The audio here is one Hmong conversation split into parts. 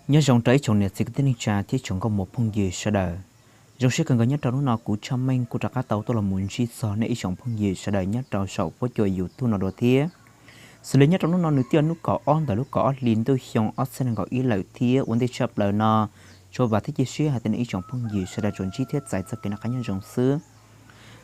Nyob zoo rau ib tsoom niam txiv kwv tij neej tsa thiab tsoom nkauj muam phooj ywg sawv daws. Zoo siab kawg nkaus nyob rau hnub no kuv Tshaj Meej kuj rov qab tau tuaj los mus ntsib txog nej ib tsoom phooj ywg sawv daws nyob rau saum huab cua YouTube no dua thiab. Xws li nyob rau hnub no nws twb yog hnub kaum ob ntawm lub kaum ob hli ntuj xyoo ob txhiab nees nkaum ib lawm thiab ua ntej tshaj plaws no tsuas vam thiab cia siab hais tias nej ib tsoom phooj ywg sawv daws tsuas ntsib thiab txais txoj kev noj qab nyob zoo xwb.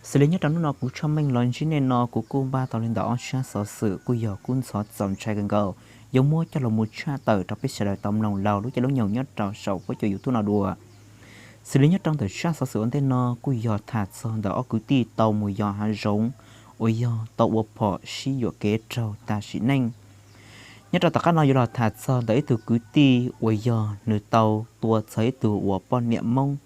Xws li nyob rau hnub no kuv Tshaj Meej los ntsib nej no kuv kuj npaj tau li ntawm ob sab xov xwm kuj yog kub ntxhov txaus ntshai kawg nkaus, yuav muab coj los mus tshaj tawm rau peb sawv daws tau mloog laug lub caij lub nyoog nyob rau saum huab cua YouTube no dua. Xws li nyob rau ntawm sab xov xwm ua ntej no kuj yog tham txog ntawm ob kwv tij tau mus yos hav zoov uas yog tau ua phom sib yuam kev raug tag sim neej. Nyob rau tom qab no yuav los tham txog ntawm ib tug kwv tij uas yog nws tau tua txog ib tug uas poj niam Hmoob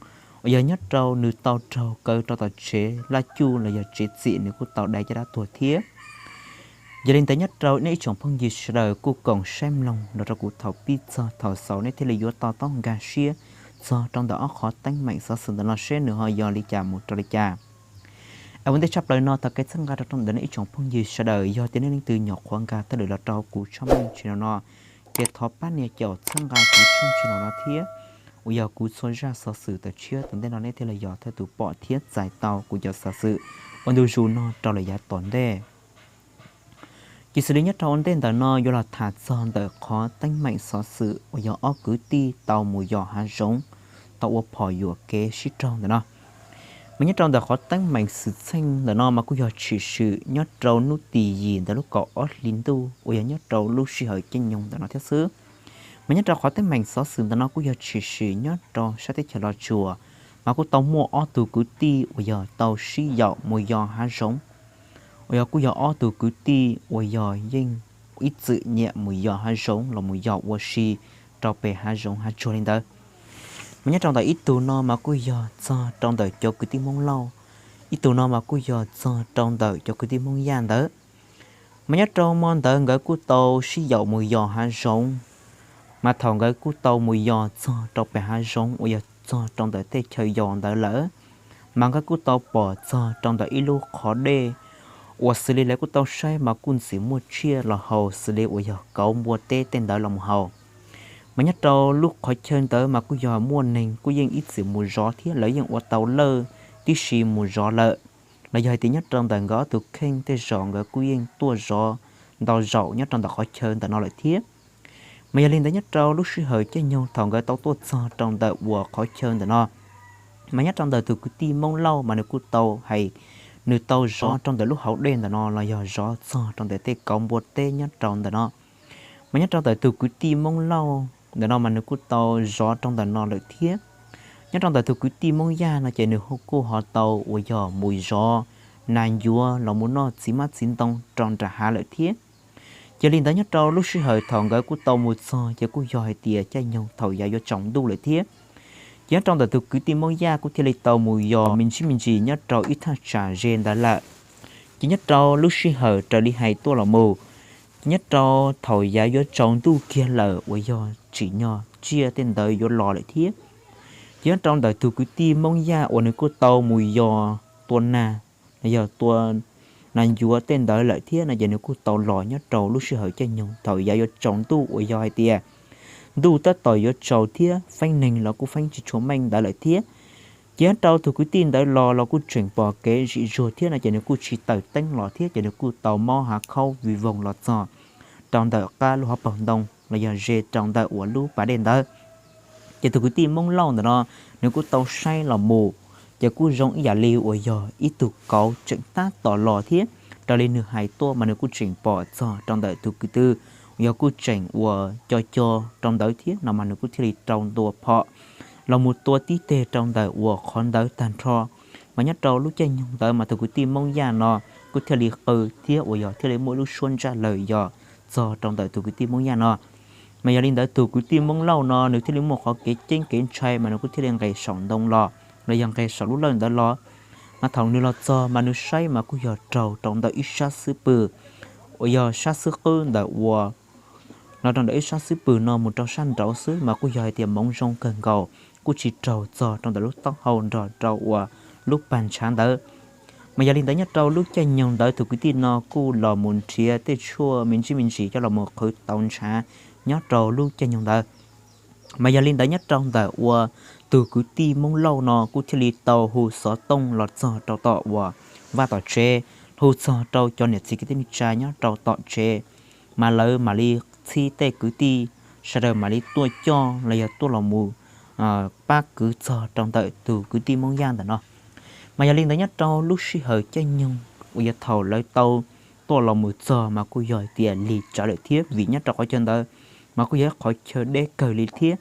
uas yog nyob rau nws tau raug kaw rau tom tsev laj cuj los yog tsev txim nws kuj tau dai caj dab tuag thiab. Yog li ntawd nyob rau nej ib tsoom phooj ywg sawv daws kuj koom saib mloog los rau kuv thaum pib txog thaum xaus nej thiaj li yuav to taub nkag siab txog rau ntawm ob qhov teeb meem xov xwm ntawm no seb nws ho yog li cas mus rau li cas. Es ua ntej tshaj plaws no thov kev txhawb nqa rau ntawm nej ib tsoom phooj ywg sawv daws, yog tias nej leej twg nyuam qhuav nkag thawj lwm los rau kuv Tshaj Meej channel no, ces thov pab nias caum txhawb nqa kuv channel no thiab, uas yog kuv txhua zaj xov xwm tawm tshiab tom ntej no nej thiaj li yog thawj tus pom thiab txais tau kuv cov xov xwm ua ntu zus no rau lawm yav tom ntej. Ces xws li nyob rau ua ntej ntawm no yuav los tham txog ntawm qhov teeb meem xov xwm uas yog ob kwv tij tau mus yos hav zoov, tau ua phom yuam kev sib raug ntawm no. Mas nyob rau ntawm qhov teeb meem xwm txheej ntawm no mas kuj yog tshwm sim nyob rau hnub tim yim ntawm lub kaum ob hli ntuj uas yog nyob rau lub sij hawm caij nyoog ntawm no thiab xwb. Mas nyob rau qhov teeb meem xov xwm ntawm no kuj yog tshwm sim nyob rau sab teb chaws Los Tsuas, mas kuj tau muaj ob tug kwv tij uas yog tau sib yaum mus yos hav zoov, uas yog kuj yog ob tug kwv tij uas yog yeej ib txwm nyiam mus yos hav zoov los mus yos ua si rau pem hav zoov hav tsuag li ntawd. Mas nyob rau ntawm ib tug no mas kuj yog txog rau ntawm cov kwv tij Hmoob Lauj, ib tug no mas kuj yog txog rau ntawm cov kwv tij Hmoob Yaj ntawd. Mas nyob rau hmo ntawd nkawd kuj tau sib yaum mus yos hav zoov, mas thaum nkawd kuj tau mus yos txog rau pem hav zoov uas yog txog rau ntawm tej chaw yos ntawd lawm, mas nkawd kuj tau pom txog rau ntawm ib lub qhov dej uas xws li lawv kuj tau saib mas kuj ntxim muaj tsiaj los haus xws li uas yog kauv npua teb tej ntawd los mus haus. Mas nyob rau lub qhov chaw ntawd mas kuj yog muaj neeg kuj yeej ib txwm mus zov thiab lawv yeej ua tau lawj tib si mus zov lawm, los yog hais tias nyob rau ntawm nkawd ob tug kheej tej zaum nkawd kuj yeej tuaj zov ntau zaum nyob rau ntawm qhov chaw ntawm no lawm thiab. Mas yog li ntawd nyob rau lub sij hawm caij nyoog thaum nkawd tau tuaj txog rau ntawm uas qhov chaw ntawm no, mas nyob rau ntawm tus kwv tij Hmoob Lauj mas nws kuj tau hais, nws tau zov rau ntawm lub hauv dej ntawm no los yog zov txog rau ntawm tej kauv npua teb nyob rau ntawm no. Mas nyob rau ntawm tus kwv tij Hmoob Lauj ntawm no mas nws kuj tau zov rau ntawm no lawm thiab. Nyob rau ntawm tus kwv tij Hmoob Yaj no ces nws kuj ho tau uas yog mus zov nas ncuav los mus noj txiv hmab txiv ntoo rau nram hav lawm thiab. Ces li ntawd nyob rau lub sij hawm thaum nkawd kuj tau mus txog ces kuj yog hais tias caij nyoog thaum yav yuav tsaus ntuj lawm thiab. Ces nyob rau ntawm tus kwv tij Hmoob Yaj kuj thiaj li tau mus yos me ntsis me ntsis nyob rau ib thaj tsam ze ntawd lawm. Ces nyob rau lub sij hawm raws li hais tuaj los mus, ces nyob rau thaum yav yuav tsaus ntuj kiag lawm uas yog tsim nyog tsiaj tej ntawd yuav los lawm thiab. Ces nyob rau ntawm tus kwv tij Hmoob Yaj uas nws kuj tau mus yos tua nas, los yog tua nas ncuav tej ntawd lawm thiab no ces nws kuj tau los nyob rau lub sij hawm caij nyoog thaum yav yuav tsaus ntuj uas yog hais tias ntuj tab tom yuav tsaus thiab feeb neeg los kuj feeb tsis tshua meej ntawd lawm thiab. Ces nyob rau tus kwv tij ntawd los los kuj tseem pom kev zim zuag thiab no ces nws kuj tsis tawm teeb los thiab ces nws kuj tau mob hav khaub vij voog los txog rau ntawm qab lub hauv paus ntoo los yog ze rau ntawm uas lub pas dej ntawd. Ces tus kwv tij Hmoob Lauj ntawm no nws kuj tau saib los mus, ces kuj zoo ib yam li uas yog ib tug kauv tseem tab tom los thiab. Raws li nws hais tuaj mas nws kuj tseem pom txog rau ntawm tus kwv tij uas yog kuj tseem uas co co rau ntawd thiab no mas nws kuj thiaj li rau ntua phom los mus tua tib teg rau ntawm uas qhov ntawd tag nrho. Mas nyob rau lub caij nyoog ntawd mas tus kwv tij Hmoob Yaj no kuj thiaj li qw thiab uas yog thiaj li muaj ib lub suab ntsaj lawm yos txog rau ntawm tus kwv tij Hmoob Yaj no. Mas yog li ntawd tus kwv tij Hmoob Lauj no nws thiaj li muaj qhov kev ceeb kev ntshai mas nws kuj thiaj li nqes saum ntoo los, los yog nqes saum lub lawj ntawd los. Mas thaum nws los txog mas nws saib mas kuj yog raug rau ntawm ib sab xub pwg, uas yog sab xub qwb ntawm uas los rau ntawm ib sab xub pwg no mus rau sab nraud xwb mas kuj yog hais tias moov zoo kawg nkaus, kuj tsis raug txog rau ntawm lub taub hau nrog rau uas lub pag ntshav ntawd. Mas yog li ntawd nyob rau lub caij nyoog ntawd tus kwv tij no kuj los mus nrhiav tej tshuaj me ntsis me ntsis coj los mus qhwv tau ntshav nyob rau lub caij nyoog ntawd. Mas yog li ntawd nyob rau ntawm uas tus kwv tij Hmoob Lauj no kuj thiaj li tau hu xov tooj los txog rau tom uas vaj tom tsev, hu txog rau cov niam txiv kwv tij neej tsa nyob rau tom tsev, mas lawv mam li txhib tej kwv tij sawv daws mam li tuaj coj los yog tuaj los mus pab kwv txog rau ntawm tus kwv tij Hmoob Yaj ntawm no. Mas yog li ntawd nyob rau lub sij hawm caij nyoog uas yog thaum lawv tau tuaj los mus txog mas kuj yog hais tias lig tsawv lawm thiab, vim nyob rau qhov chaw ntawd mas kuj yog ib qhov chaw deb kawg li thiab.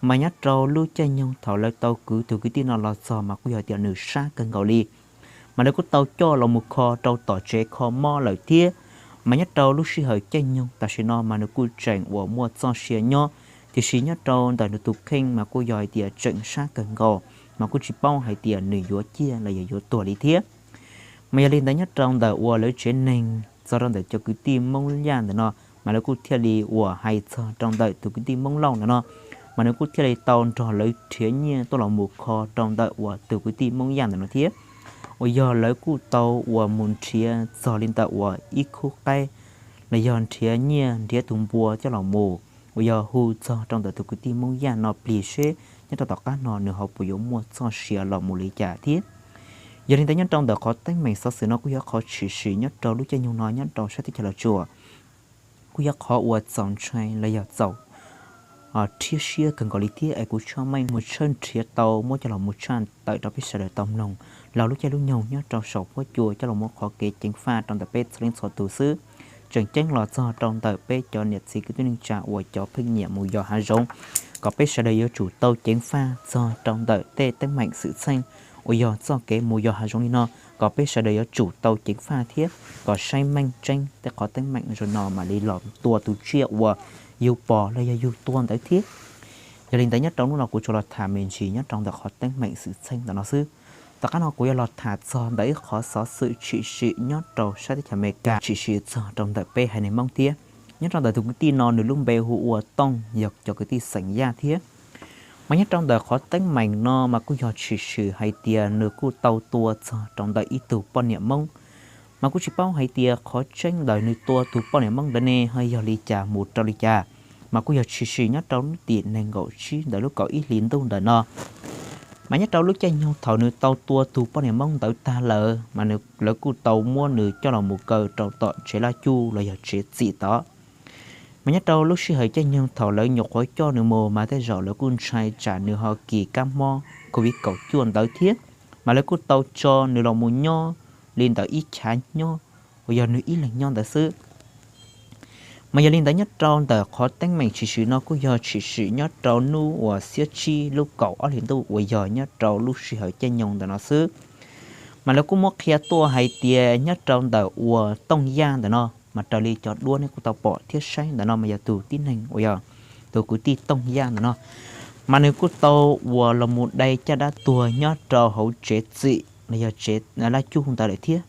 Mas nyob rau lub caij nyoog thaum lawv tau kwv tus kwv tij no los txog mas kuj yog tias nws sab kawg nkaus li. Mas lawv kuj tau coj los mus kho rau tom tsev kho mob lawm thiab. Mas nyob rau lub sij hawm caij nyoog tam sim no mas nws kuj tseem uas muaj txoj sia nyob, tiam sis nyob rau ntawm nws tus kheej mas kuj yog hais tias tseem sab kawg nkaus, mas kuj tsis paub hais tias nws yuav ciaj los yog yuav tuag li thiab. Mas yog li ntawd nyob rau ntawm uas lawv tsev neeg txog rau ntawm cov kwv tij Hmoob Yaj ntawm no, mas lawv kuj thiaj li uas hais txog rau ntawm tus kwv tij Hmoob Lauj ntawm no, mas nws kuj thiaj li tau nrog lawv nrhiav nyiaj tuaj los mus kho rau ntawm uas tus kwv tij Hmoob Yaj ntawm no thiab. Uas yog lawv kuj tau uas mus nrhiav txog li ntawm uas ib khub qaib los yog nrhiav nyiaj nrhiav tus npua coj los mus, uas yog hu txog rau ntawm tus kwv tij Hmoob Yaj no plig seb nyob rau tom qab no nws ho puas yuav muaj txoj sia los mus li cas thiab. Yog li ntawd nyob rau ntawm qhov teeb meem xov xwm no kuj yog qhov tshwm sim nyob rau lub caij nyoog no nyob rau sab teb chaws Los Tsuas, kuj yog qhov uas txaus ntshai los yog txaus rhiab siab kawg nkaus li thiab es kuv Tshaj Meej mus tshawb nrhiav tau muab coj los mus tshaj tawm rau peb sawv daws tau mloog laug lub caij lub nyoog nyob rau saum huab cua coj los muab qhov kev ceev faj rau ntawm peb txhua leej txhua tus xwb. Tseem ceeb los txog rau ntawm peb cov niam txiv kwv tij neej tsa uas cov pheej nyiam mus yos hav zoov, kom peb sawv daws yuav tsum tau ceev faj txog rau ntawm tej teeb meem xwm txheej uas yog txoj kev mus yos hav zoov li no, kom peb sawv daws yuav tsum tau ceev faj thiab kom saib meej tseeb tej qhov teeb meem zoo no mam li los tua tus tsiaj uas yus pom los yog yus tua ntawd thiab. Yog li ntawd nyob rau hnub no kuv tsuas los tham me ntsis nyob rau ntawm qhov teeb meem xwm txheej ntawm no xwb. Tom qab no kuv yuav los tham txog ntawm ib qhov xov xwm tshwm sim nyob rau sab teb chaws Amelikas tshwm sim txog rau ntawm peb haiv neeg Hmoob thiab. Nyob rau ntawm tus kwv tij no nws lub npe hu ua Tooj, yog cov kwv tij xeem Yaj thiab. Mas nyob rau ntawm qhov teeb meem no mas kuj yog tshwm sim hais tias nws kuj tau tua txog rau ntawm ib tug poj niam Hmoob. Mas kuj tsis paub hais tias qhov tseeb ntawm nws tua tus poj niam Hmoob ntawd ne ho yog li cas mus rau li cas. Mas kuj yog tshwm sim nyob rau hnub tim nees nkaum tsib ntawm lub kaum ib hlis ntuj ntawm no. Mas nyob rau lub caij nyoog thaum nws tau tua tus poj niam Hmoob ntawd tag lawm mas lawv kuj tau muab nws coj los mus kaw rau tom tsev laj cuj los yog tsev txim tod. Mas nyob rau lub sij hawm caij nyoog thaum lawv nyuam qhuav coj nws mus mas tej zaum lawv kuj ntshai tsam nws ho kis kab mob covid kaum cuaj ntawd thiab. Mas lawv kuj tau tso nws los mus nyob li ntawm ib chav nyob uas yog nws ib leeg nyob ntawd xwb. Mas yog li ntawd nyob rau ntawm qhov teeb meem tshwm sim no kuj yog tshwm sim nyob rau hnub uas xiab tsib lub kaum ob hlis ntuj uas yog nyob rau lub sij hawm caij nyoog ntawm no xwb. Mas lawv kuj muab qhia tuaj hais tias nyob rau ntawm uas Tooj Yaj ntawm no mas raws li cov duab nej kuj tau pom thiab saib ntawm no mas yog tus tib neeg uas yog tus kwv tij Tooj Yaj ntawm no, mas nws kuj tau uas los mus dai caj dab tuag nyob rau hauv tsev txim los yog tsev laj cuj ntawd lawm thiab.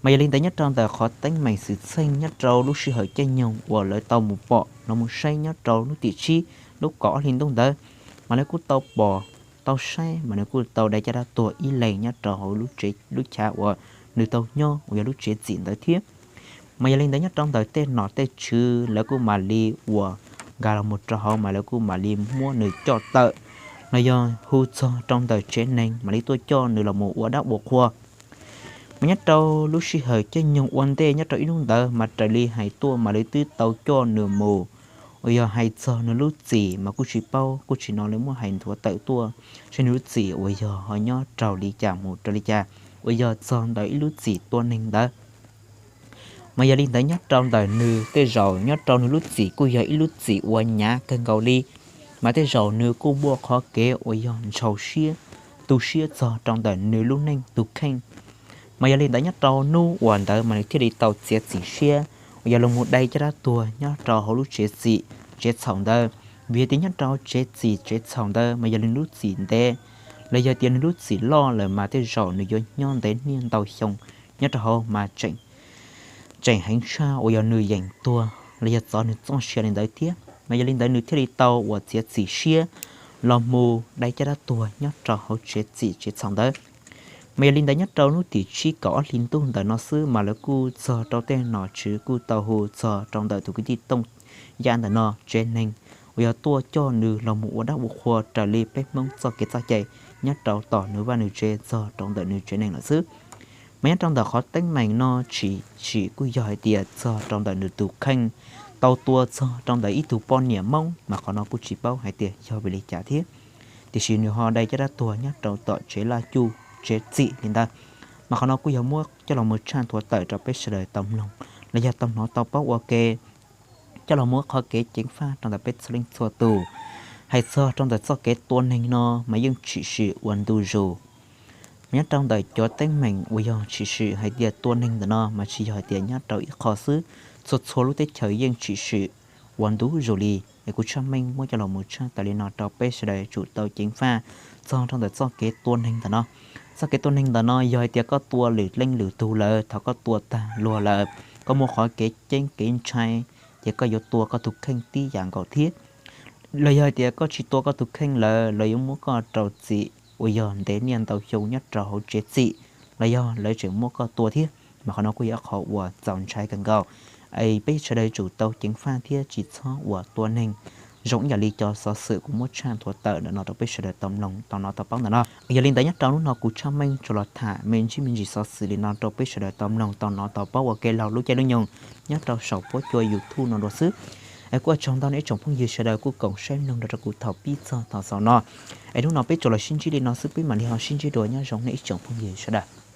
Mas yog li ntawd nyob rau ntawm qhov teeb meem xwm txheej nyob rau lub sij hawm caij nyoog uas lawv tau mus pom los mus saib nyob rau hnub tim tsib lub kaum ob hlis ntuj ntawd, mas lawv kuj tau pom tau saib mas nws kuj tau dai caj dab tuag ib leeg nyob rau hauv lub tsev lub chav uas nws tau nyob uas yog lub tsev txim ntawd thiab. Mas yog li ntawd nyob rau ntawm tej nom tej tswv lawv kuj mam li uas nkag los mus rau hauv mas lawv kuj mam li muab nws coj tawm los yog hu txog rau ntawm tsev neeg mam li tuaj coj nws los mus ua dab ua qhua. Mas nyob rau lub sij hawm caij nyoog ua ntej nyob rau ib hnub ntawd mas raws li hais tuaj mas lawv twb tau coj nws mus uas yog hais txog nws lub txim mas kuj tsis paub kuj tsis hnov lawv muab hais nthuav tawm tuaj saib nws lub txim uas yog ho nyob rau li cas mus rau li cas uas yog txog ntawm ib lub txim tua neeg ntawd. Mas yog li ntawd nyob rau ntawm nws tej zaum nyob rau nws lub txim kuj yog ib lub txim uas hnyav kawg nkaus li, mas tej zaum nws kuj muaj qhov kev uas yog ntshaus siab tu siab txog rau ntawm nws lub neej tus kheej. Mas yog li ntawd nyob rau hnub uas ntawd mas nws thiaj li tau txiav txim siab uas yog los mus dai caj dab tuag nyob rau hauv lub tsev txim tsev txhaum ntawd, vim tias nyob rau tsev txim tsev txhaum ntawd mas yog nws lub txim ntev los yog tias nws lub txim loj lawm mas tej zaum nws yuav nyob ntev niaj ntau xyoo nyob rau hauv mas tseem tseem heev tshaj uas yog nws yeem tuag los yog txov nws txoj sia li ntawd thiab. Mas yog li ntawd nws thiaj li tau uas txiav txim siab los mus dai caj dab tuag nyob rau hauv tsev txim tsev txhaum ntawd. Mas yog li ntawd nyob rau hnub tim tsib kaum ob hlis ntuj ntawm no xwb mas lawv kuj txog rau tej nom tswv kuj tau hu txog rau ntawm tus kwv tij Tooj Yaj ntawm no tsev neeg uas yog tuaj coj nws los mus ua dab ua qhua raws li peb Hmoob txoj kev txoj cai nyob rau tom nws vaj nws tsev txog rau ntawm nws tsev neeg lawm xwb. Mas nyob rau ntawm qhov teeb meem no tshwm sim kuj yog hais tias txog rau ntawm nws tus kheej tau tua txog rau ntawm ib tug poj niam Hmoob, mas qhov no kuj tsis paub hais tias yog vim li cas thiab. Tiam sis nws ho dai caj dab tuag nyob rau tom tsev laj cuj tsev txim li ntawd. Mas qhov no kuj yog muab coj los mus tshaj thuav tawm rau peb sawv daws tau mloog los yog tau hnov tau paub ua ke, coj los muab qhov kev ceev faj rau ntawm peb txhua leej txhua tus. Hais txog rau ntawm txoj kev tua neeg no mas yeej tshwm sim ua ntu zus. Mas nyob rau ntawm cov teeb meem uas yog tshwm sim hais tias tua neeg ntawm no mas tsis yog hais tias nyob rau ib qho xwb, txhua txhua lub teb chaws yeej tshwm sim ua ntu zus li. Es kuv tshaj meej muab coj los mus tshaj tawm li no rau peb sawv daws tsum tau ceev faj txog rau ntawm txoj kev tua neeg ntawm no. Txoj kev tua neeg ntawm no yog hais tias koj tua lwm leej lwm tug lawm, thaum koj tua tag luag lawm, koj muaj qhov kev ceeb kev ntshai, ces koj yuav tua koj tus kheej tib yam nkaus thiab. Los yog hais tias koj tsis tua koj tus kheej lawm, lawv yuav muab koj rau txim uas yog ntev niaj ntau xyoo nyob rau hauv tsev txim, los yog lawv tseem muab koj tua thiab. Mas qhov no kuj yog qhov uas txaus ntshai kawg nkaus. Es peb sawv daws tsum tau ceev faj thiab tsis txhob uas tua neeg, zoo ib yam li cov xov xwm kuv muab tshaj thuav tawm ntawm no rau peb sawv daws tau mloog tau hnov tau paub ntawm no. Yog li ntawd nyob rau hnub no kuv tshaj meej tsuas los tham me ntsis me ntsis xov xwm li no rau peb sawv daws tau mloog tau hnov tau paub ua ke laug lub caij lub nyoog nyob rau saum huab cua YouTube no dua xwb. Es kuj ua tsaug ntau nej ib tsoom phooj ywg sawv daws kuj koom saib mloog nrog rau kuv thaum pib txog thaum xaus no. Es hnub no peb tsuas los sib ntsib li no xwb, peb mam li ho sib ntsib dua, nyob zoo nej ib tsoom phooj ywg sawv daws.